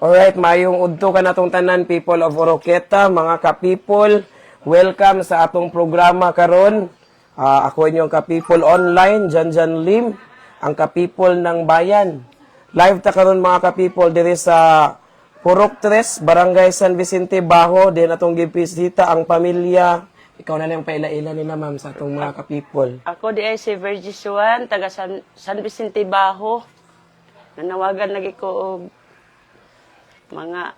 Alright, mayong udto kanatong tanan, people of Oroquieta, mga ka-people. Welcome sa atong programa karon. Ako inyong ka-people online, Jan Jan Lim, ang ka-people ng bayan. Live ta karon, mga ka-people, diri sa Purok Tres, Barangay San Vicente Bajo, din atong gibisita ang pamilya. Ikaw na lang paila-ila nila, ma'am, sa atong mga ka-people. Ako di ay si Virgie Suan, taga San Vicente Bajo. Nanawagan lagi ko og mga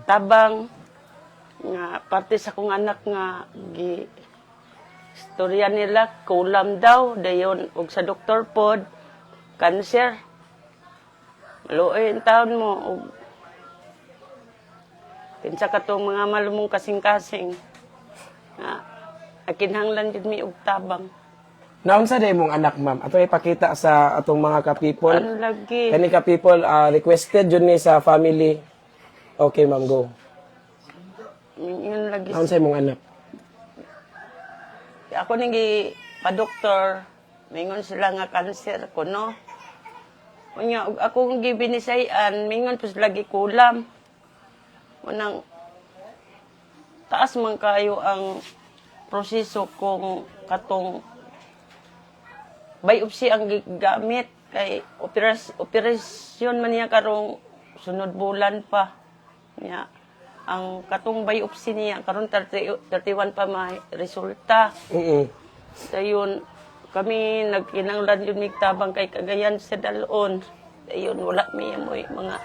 tabang nga parte sa akong anak nga gi istorya nila kulam daw, dayon og sa doktor pod cancer. Maluoy ang taon mo og kinsa katong mga malumong kasing-kasing nga akinhanglan jud mi og tabang. Naunsa day mong anak, ma'am? Ato ipakita sa atong mga ka-people. Ano lagi? Kani ka people, requested jud ni sa family. Okay, ma'am, go. Yun lagi. Naunsa imong anak? Ako ning gi pa-doktor, mingon sila nga cancer ko, no. Unya og akong gibinisayan, mingon po sila gikulam. Unang taas man kayo ang proseso kung katong biopsy ang gigamit kay operasyon man niya karong sunod bulan pa niya. Ang katong biopsy niya karon 30, 31 pa may resulta. Dayon kami nagkinanglan yun mig tabang kay Cagayan sa dalon. Dayon wala mi amoy mga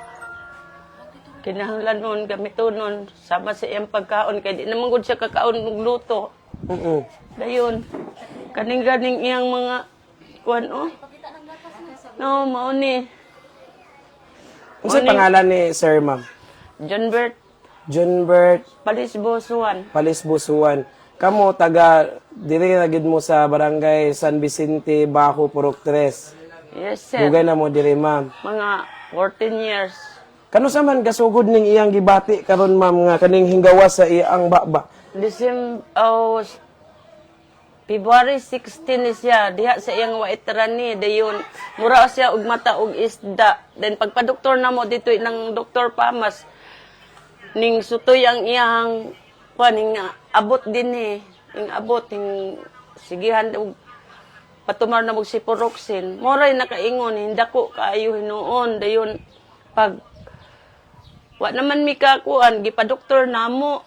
kinahanglan nun gamitonon sama sa iyang pagkaon kay di naman gud siya kakaon og luto. Dayon kaning ganing iyang mga kuan, oh. No, mao ni. Unsa pangalan ni sir, ma'am? John Bert. Junbert. Palisbosuan. Palisbusuan. Kamo taga diri ra gid mo sa Barangay San Vicente Bajo, Purok Tres? Yes, sir. Dugay na mo diri, ma'am? Mga 14 years. Kano sa man gasugod ning iyang gibati karon, ma'am, nga kaning hinggawas sa iyang baba? December, oh, February 16 ni siya, diha sa iyang waitran ni, dayon, mura siya og mata og isda. Then pagpa-doktor na mo dito ng Doktor Pamas, ning sutoy ang iyang kuan ning abot din ni, ning abot ning sigihan og patumar na og Ciproxin. Moray nakaingon, hindako kaayo hinuon, dayon pag wa naman mi kakuan, gipa-doktor namo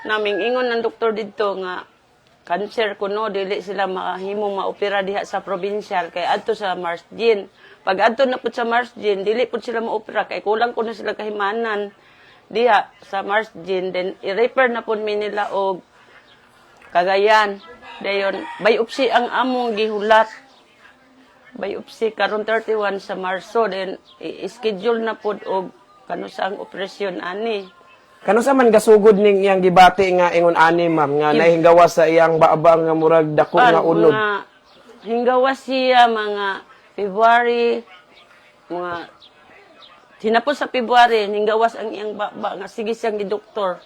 naming ingon ng doktor didto nga cancer kuno, dili sila makahimo maopera diha sa provincial kay adto sa Marsgen. Pag adto na pud sa Marsgen, dili pud sila maopera kay kulang kuno sila kahimanan diha sa Marsgen. Then i-refer na pud mi nila og Cagayan. Dayon biopsy ang among gihulat, biopsy karon 31 sa Marso, then i-schedule na pud og kanu sa ang operasyon ani. Kano sa man gasugod ning iyang gibati nga ingon ani, ma'am, nga nahinggawas sa iyang baba nga murag dako nga unod? Mga hinggawas siya mga February, mga hinapos sa February, hinggawas ang iyang baba nga sige siyang gidoktor.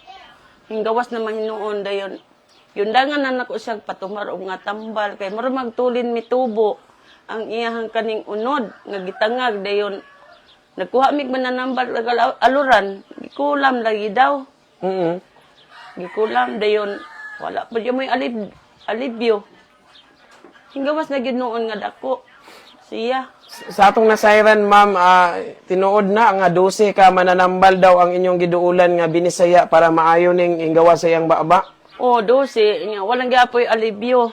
Hinggawas na mahinuon, dayon. Yun dangan na nako siya patumar og nga tambal kay mura magtulin mitubo ang iyahang kaning unod nga gitangag. Dayon nagkuha mig mananambal tagal aluran, gikulam lagi daw. Gikulam, dayon wala pa jud mo'y alibyo. Hinggawas na gyud noon nga dako siya. Sa atong nasayran, ma'am, tinuod na nga 12 ka mananambal daw ang inyong giduulan nga binisaya para maayo ning hinggawas sa iyang baba. Oh, 12 nya walang gyapoy alibyo.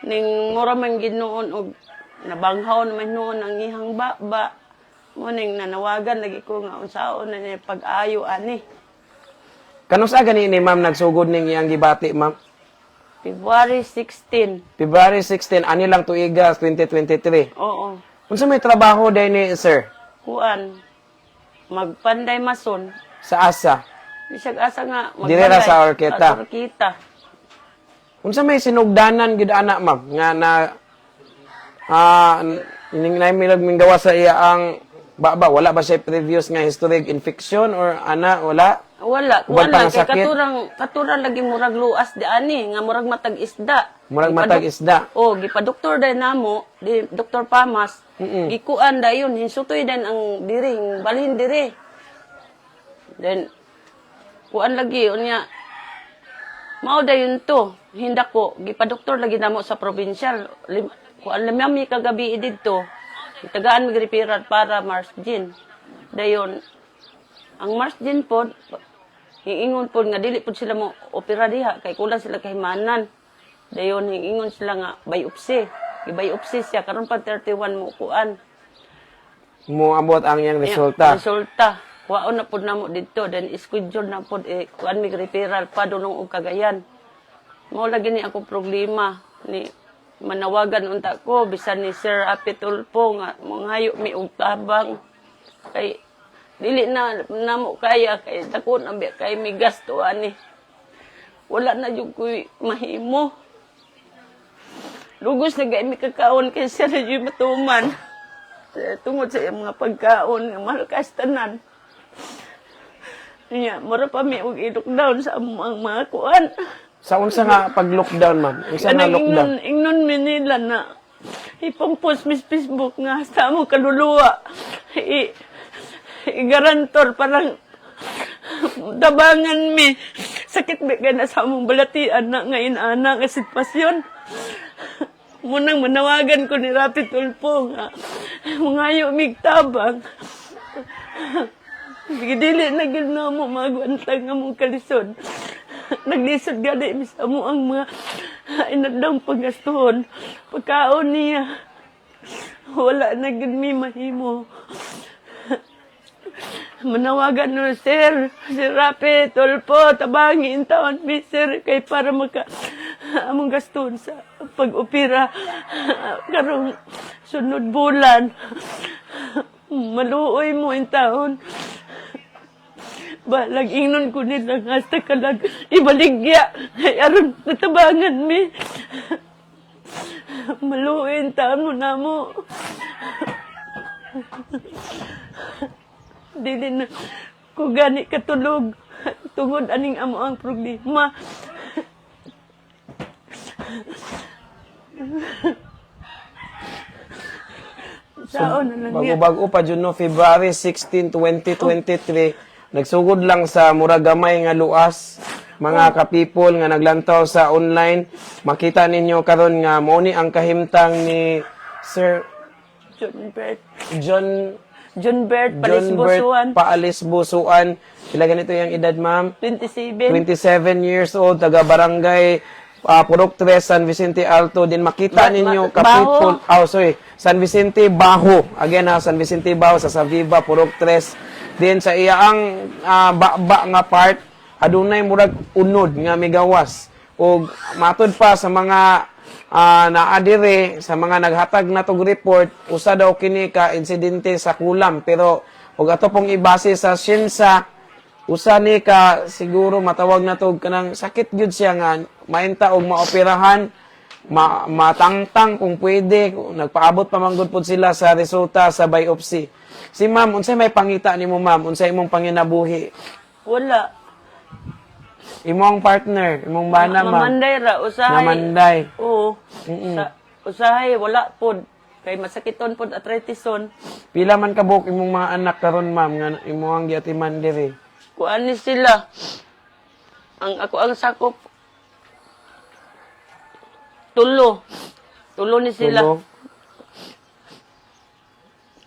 Ning mura man gid noon og nabanghaw naman noon ang ihang baba. Mo ning nanawagan lagi ko nga unsaon na niya pag-ayo ani. Kano sa gani ni, ma'am, nagsugod ning iyang gibati, ma'am? February 16. February 16 ani lang tuiga 2023? Oo. Unsa may trabaho day ni sir? Kuan magpanday mason. Sa asa? Bisag asa nga Dire ra sa Oroquieta. Sa Oroquieta. Unsa may sinugdanan gid ana, ma'am, nga na ning naimilag minggawas sa iya ang baba? Wala ba siya previous nga historic infection or ana, wala? Wala, Uban wala pa nga kay sakit? katurang katurang lagi murag luas di ani nga murag matag isda. Murag matag isda. Oh, gipadoktor day namo, di Dr. Pamas. Gikuan dayon, hinsutoy din ang diri, balhin diri. Then kuan lagi unya mao dayon to, hindako gipadoktor lagi namo sa provincial. Kuan lamami kagabi didto. Tagaan mig referral para Marsgen. Dayon ang Marsgen pod hiingon pod nga dili pod sila mo opera diha kay kulang sila kahimanan. Dayon hiingon sila nga biopsy. Gi-biopsy siya karon pa 31 mo kuan. Moabot ang iyang resulta. Resulta. Kuwaon na pod namo didto, then schedule na pod eh, kuan mig referral pa dunong og Cagayan. Mao lagi ni ako problema ni manawagan unta ko bisan ni Sir Api Tulfo nga manghayo mi og tabang kay dili na namo kaya kay dako na biya kay mi gasto ani. Wala na jud ko'y mahimo. Lugos na gay mi kakaon kay sir jud matuman. Tungod sa iyang mga pagkaon nga mahal kas tanan. Nya, mura pa mi og i-lockdown sa among mga kuan. Sa unsa nga pag-lockdown, ma'am? Unsa nga Kanang lockdown? ingnon, ingnon mi nila na ipang-post mis Facebook nga sa among kaluluwa. I garantor parang tabangan mi. Sakit ba na sa among balatian na ngayon ana nga sitwasyon. Munang manawagan ko ni Rapi Tulfo nga mangayo mig tabang. Dili na gid na mo magwantang among kalisod. Naglisod gani mi sa amo ang mga inadlang paggastuhon. Pagkaon niya. Wala na gid mi mahimo. Manawagan no, sir. Sir Rapi, Tulfo, tabangin taon mi, sir, kay para maka among gaston sa pag-opera karong sunod bulan. Maluoy mo in taon. Balag ingnon ko nila nga hasta kalag ibaligya. Ay aron natabangan mi. Maluoy in taon mo na mo. Dili na ko gani katulog tungod aning amo ang problema. Saon na lang niya. Bago-bago pa jud no, February 16, 2023, nagsugod lang sa murag gamay nga luas mga ka-people nga naglantaw sa online. Makita ninyo karon nga mao ni ang kahimtang ni Sir John Bert. John John Bert John Bert Palisbosuan. Paalis Busuan. Pila ganito yung edad, ma'am? 27. 27 years old, taga barangay Purok 3, San Vicente Alto. Din makita ninyo Baho. kapitol. Oh, sorry. San Vicente Baho. Again ha, San Vicente Baho sa Saviva, Purok 3. Din sa iyaang ba nga part, adunay murag unod nga migawas. Og matud pa sa mga naa dire sa mga naghatag na tog report, usa daw kini ka insidente sa kulam, pero og ato pong ibase sa siyensya, usa ni ka siguro matawag na to kanang sakit gyud siya nga mainta og maoperahan, matangtang kung pwede. Kung nagpaabot pa man gud pud sila sa resulta sa biopsy. Si ma'am, unsay may pangita nimo, ma'am? Unsay imong panginabuhi? Wala. Imong partner, imong bana, ma'am? Mamanday ra usahay. Namanday. Oo. Sa, usahay wala pod. Kay masakiton pod artritison. Pila man kabuok imong mga anak karon, ma'am, nga imong giatiman diri? Kuan ni sila. Ang ako ang sakop. Tulo. Tulo ni sila. Tulo.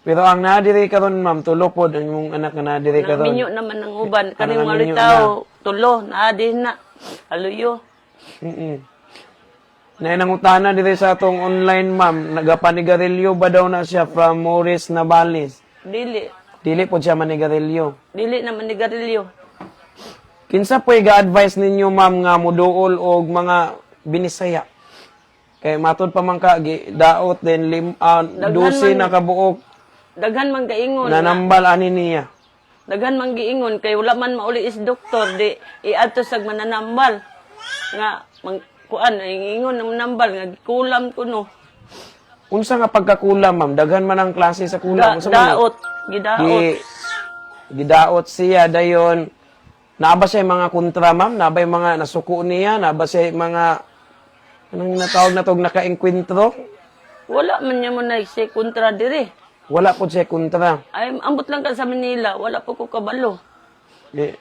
Pero ang naa diri karon, ma'am, tulo pod ang imong anak nga naa diri karon. Minyo naman ang uban. Kanang Kaning mga minyo. litaw. Tulo. Naa din na. Aluyo. Nay nangutana diri sa atong online, ma'am, nagapanigarilyo ba daw na siya, from Maurice Navales? Dili. Dili po siya manigarilyo. Dili naman ni garilyo. Kinsa po'y ga-advise ninyo, ma'am, nga muduol og mga binisaya? Kay matud pa man ka gi, daot din Daghan 12 man- na kabuok Daghan man gaingon. nga- nanambal ani niya. Daghan man giingon kay wala man mauli is doktor di iadto sa mananambal nga mang kuan ay ingon ng manambal nga gikulam kuno. Unsa nga pagkakulam, ma'am? Daghan man ang klase sa kulam. Unsa man ni? Daot, gidaot. Gidaot siya dayon. Naa ba siya mga kontra, ma'am? Naa ba yung mga nasuko niya? Naa ba siya mga anong natawag na tog nakaengkwentro? Wala man niya mo na siya kontra diri. Wala po siya kontra. Ay, ambot lang ka sa Manila, wala po ko kabalo. Di,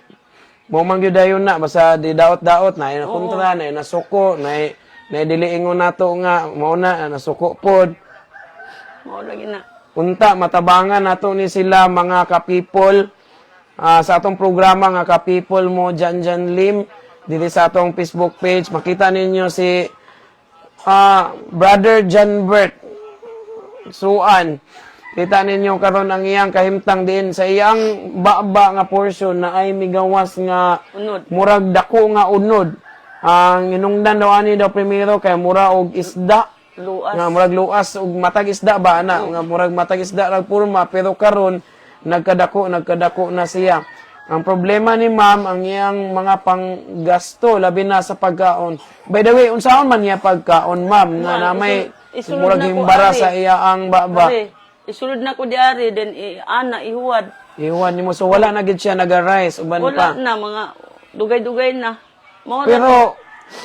mo man gyud dayon na basta di daot-daot na na kontra, na nasuko, na na dili ingon nato nga mao na nasuko pod. Mao lagi na. Unta matabangan nato ni sila, mga ka-people, sa atong programa nga Ka-people mo Jan Jan Lim dili sa atong Facebook page. Makita ninyo si Brother John Bert Suan. Kita ninyo karon ang iyang kahimtang din sa iyang baba nga portion na ay migawas nga Unod. Murag dako nga unod. Ang inungdan daw ani daw primero kay mura og isda. Luas. Nga murag luas ug matag isda ba ana, nga murag matag isda rag porma, pero karon nagkadako nagkadako na siya. Ang problema ni ma'am, ang iyang mga panggasto, labi na sa pagkaon. By the way, unsaon man niya pagkaon, ma'am, nga Ma'am, na may isulod murag na ko, himbara ari. sa iya ang baba? Ari, isulod na ko diari then ana ihuwad. Iwan nimo, so wala na gid siya naga-rice uban pa. Wala na, mga dugay-dugay na. Mao na. Pero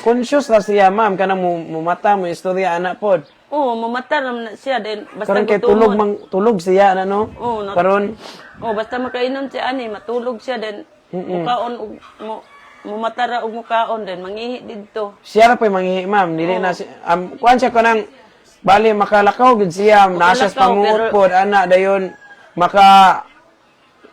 conscious na siya, ma'am, kanang mumata mo istorya ana pod? Oo, mamata naman na siya then basta Karon kay gutomon. tulog mang tulog siya ana, no? Oo, Karon Oh, basta makainom siya ani, matulog siya then mukaon og mo mumatara og mukaon then mangihi didto. Siya ra po'y manghihi, ma'am. Dili na si kuan siya kanang bali makalakaw gid siya, naa siya sa Makalakaw, panguot pod ana, dayon maka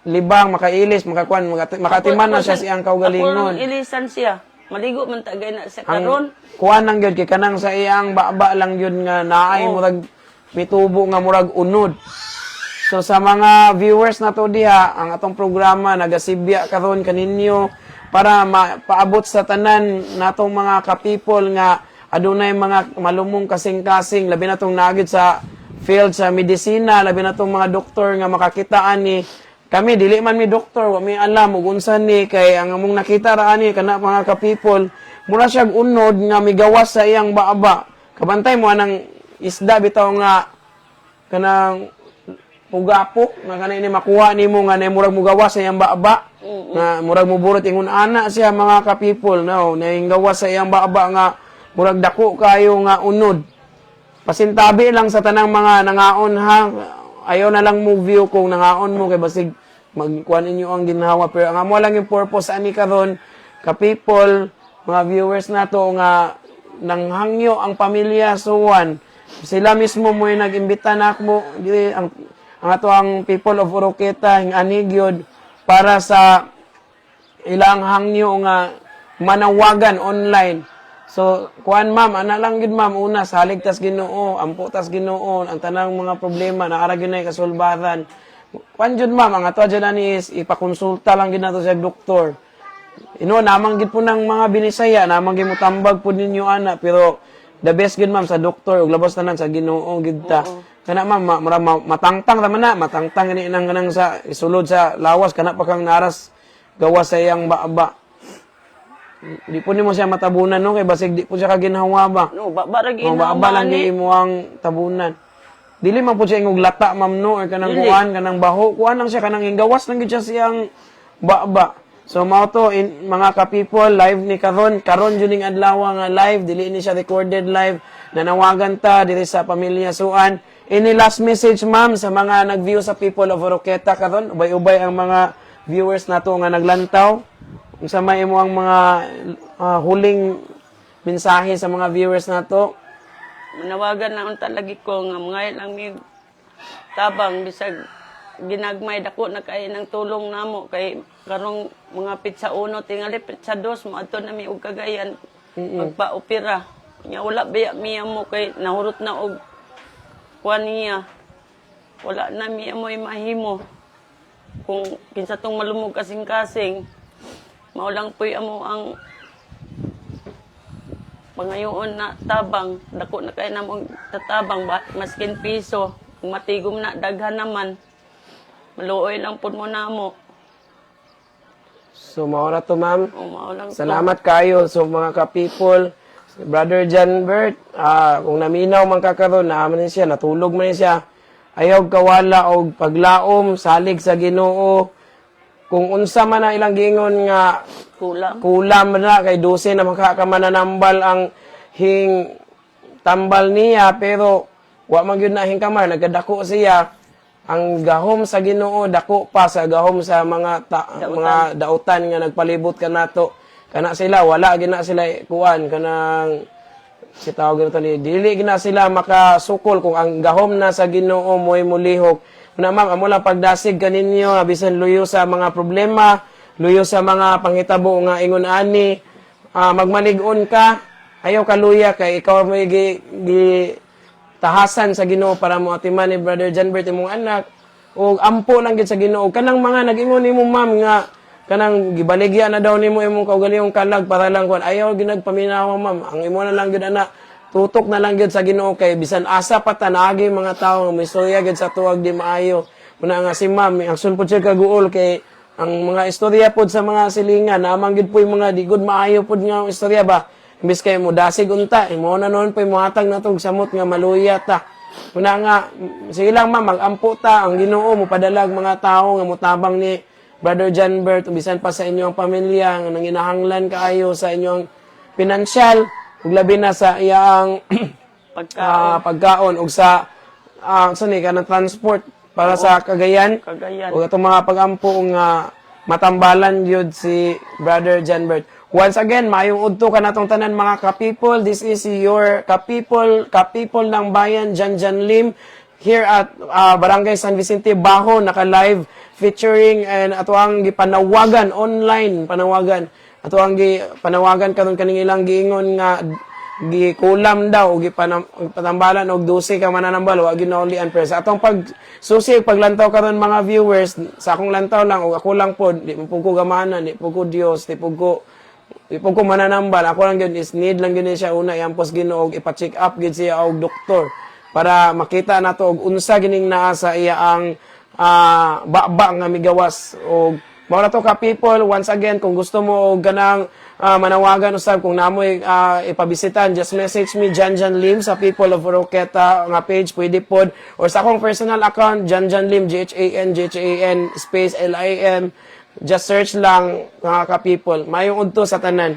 libang, makailis, makakuan, makatiman na siya siyang Ako kaugalingon. lang ilisan siya. Maligo man tagay na siya Ang karon. kuan lang gyud kay kanang sa iyang baba lang gyud nga naay murag mitubo nga murag unod. So sa mga viewers na to diha, ang atong programa nagasibya karon kaninyo para paabot sa tanan natong mga ka-people nga adunay mga malumong kasing-kasing, labi na tong naagid sa field sa medisina, labi na tong mga doktor nga makakita ani. Kami dili man mi doktor, wa mi alam ug unsa ni, kay ang among nakita ra ani kana, mga ka-people, mura siyag unod nga migawas sa iyang baaba. Kabantay mo anang isda bitaw nga kanang pugapo nga kanay ni makuha nimo nga nay murag mugawas sa iyang baba nga murag muburot ingon ana siya, mga ka-people, no, nay gawas sa iyang baba nga murag dako kayo nga unod. Pasintabi lang sa tanang mga nangaon ha, ayaw na lang mo view kung nangaon mo kay basig magkuan ninyo ang ginhawa, pero ang amo lang yung purpose ani karon, ka-people, mga viewers nato, nga nanghangyo ang pamilya Suwan. Sila mismo mo'y nag-imbita na ako dili ang ato ang people of Oroqueta hing ani gyud para sa ilang hangyo nga manawagan online. So, kuan ma'am, ana lang gid ma'am, una salig tas Ginoo, ampo tas Ginoo, ang tanang mga problema na ara gyud nay kasulbaran. Kuan jud ma'am, ang ato jud ani is ipakonsulta lang gid nato sa doktor. Ino namang gid po ng mga Binisaya, namang gid motambag po ninyo ana, pero the best gid ma'am sa doktor ug labas tanan sa Ginoo gid ta. Kana ma'am, matangtang ra man na, matangtang ini nang kanang sa isulod sa lawas kana pa kang naras gawas sa iyang baba. Di po nimo siya matabunan, no, kay basig di po siya kaginhawa ba. No, baba ra Oh, baba lang ani. di imo ang tabunan. Dili man po siya ingog lata, ma'am, no, or kanang Dili. kuan kanang baho, kuan lang siya kanang gawas lang gyud siya siyang baba. So mao to in, mga ka-people, live ni karon karon jud ning adlaw nga live, dili ni siya recorded live. Nanawagan ta diri sa pamilya Suan. Any last message, ma'am, sa mga nag-view sa people of Oroqueta karon? Ubay-ubay ang mga viewers nato nga naglantaw. Unsa may imo ang mga huling mensahe sa mga viewers nato? Manawagan na unta lagi ko nga mga lang mi tabang bisag ginagmay, dako na kay ng tulong namo kay karong mga pitsa uno tingali pitsa dos moadto na mi og Cagayan magpa-opera nya. Wala baya miya mo kay nahurot na og kuan niya. Wala na miya mo mahimo kung kinsa tong malumog kasing-kasing. Mao lang puy amo ang pangayoon na tabang. Dako na kay namong tatabang ba, maskin piso. Kung matigom na daghan naman, maluoy lang pud mo namo. So mao na to, ma'am. O mao lang to. Salamat kayo. So mga ka-people, Brother John Bert, kung naminaw man ka karon, naaman ni siya, natulog man ni siya. Ayaw kawala og paglaom, salig sa Ginoo. Kung Kung unsa man ang ilang giingon nga Kulang. Kulam na kay 12 na makamananambal ang hing tambal niya, pero wa man gyud na hingkamar, nagkadako siya. Ang gahom sa Ginoo dako pa sa gahom sa mga dautan nga nagpalibot kanato. Kana sila, wala gina sila kuan kanang si tawag ganito ni dili gina sila makasukol kung ang gahom na sa Ginoo mo'y mulihok na. Ma'am, amo lang pagdasig kaninyo, bisan luyo sa mga problema, luyo sa mga panghitabo nga ingon ani, magmalig-on ka, ayaw kaluya kay ikaw may gi tahasan sa Ginoo para mo atiman ni Brother Janbert imong anak. Ug ampo lang gid sa Ginoo. Kanang mga nag-ingon nimo, ma'am, nga kanang gibaligya na daw nimo imong kaugalingong kalag para lang kuan, ayaw ginagpaminawa, ma'am. Ang imo na lang gid ana, tutok na lang gid sa Ginoo kay bisan asa pa ta naagi mga tawo nga moistorya gid sa tuwag di maayo. Muna nga si ma'am, ang sulpod siya kaguol kay ang mga istorya pod sa mga silingan naman gid po yung mga di gud maayo pod nga istorya ba. Imbis kay mo dasig unta, imo na noon po mohatag na tog samot nga maluya ta. Una nga, sige lang, ma'am, magampo ta, ang Ginoo mo padalag mga tao nga motabang ni Brother John Bert, bisan pa sa inyong pamilya nga nanginahanglan kaayo sa inyong pinansyal, ug labi na sa iyang Pagka pagkaon ug sa sa ni kanang transport para sa Cagayan. Cagayan. Ug atong mga pagampo nga matambalan gyud si Brother Janbert. Once again, maayong udto kanatong tanan, mga ka-people. This is your ka-people, ka-people ng bayan, Jan Jan Lim, here at Barangay San Vicente Bajo, naka-live featuring and ato ang gipanawagan online, panawagan. Ato ang gipanawagan karon kaning ilang giingon nga gikulam daw o gipatambalan og 12 ka mananambal, wa ginaulian. Pero sa atong pag susi ug paglantaw karon, mga viewers, sa akong lantaw lang og ako lang pod, di mo pud ko gamanan, di pud ko Dios, di pud ko mananambal. Ako lang gyud is need lang gyud ni siya una iampos Ginoo og ipa-check up gyud siya og doktor para makita nato og unsa gining naa sa iya ang baba nga migawas. Og mao na to ka people. Once again, kung gusto mo og ganang manawagan usab, kung namoy ipabisitan, just message me, Jan Jan Lim, sa People of Oroqueta nga page pwede pod, or sa akong personal account, Jan Jan Lim, G H A N G H A N space L I M. Just search lang, mga ka people. Mayong udto sa tanan.